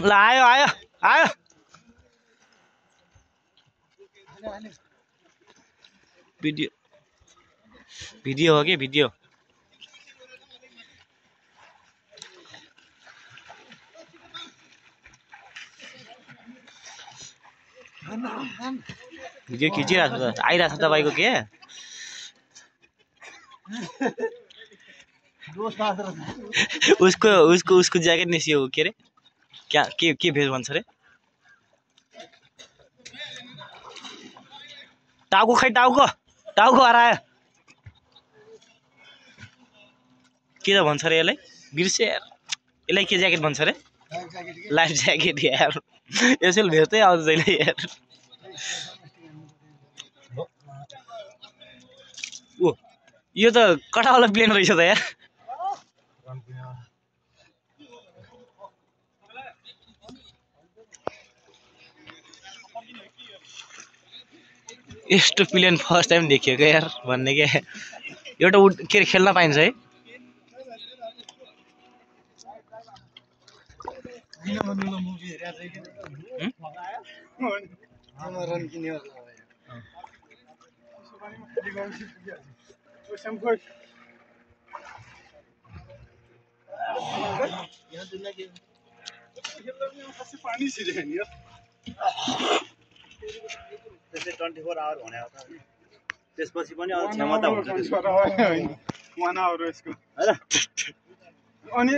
ल आयो आयो आयो भिडियो भिडियो हो कि भिडियो भिडियो खिचिरहेको छ आइरहेको छ तपाईँको के उसको ज्याकेट निस्कियो के अरे क्या के भेज भन्छ अरे टाउको खै टाउको हरायो के त भन्छ अरे यसलाई बिर्से यसलाई के ज्याकेट भन्छ अरे लाइफ ज्याकेट यार यसैले भेट्दै आउँछ जहिले यार ओ यो त कटावाला प्लेन रहेछ त यार यस्तो प्लेन फर्स्ट टाइम देखिएको यार भन्ने के एउटा के खेल्न पाइन्छ है पानी छिर्यो 24 आवर भने हो त त्यसपछि पनि अझ क्षमता हुन्छ त्यसको 1 आवर यसको हैन अनि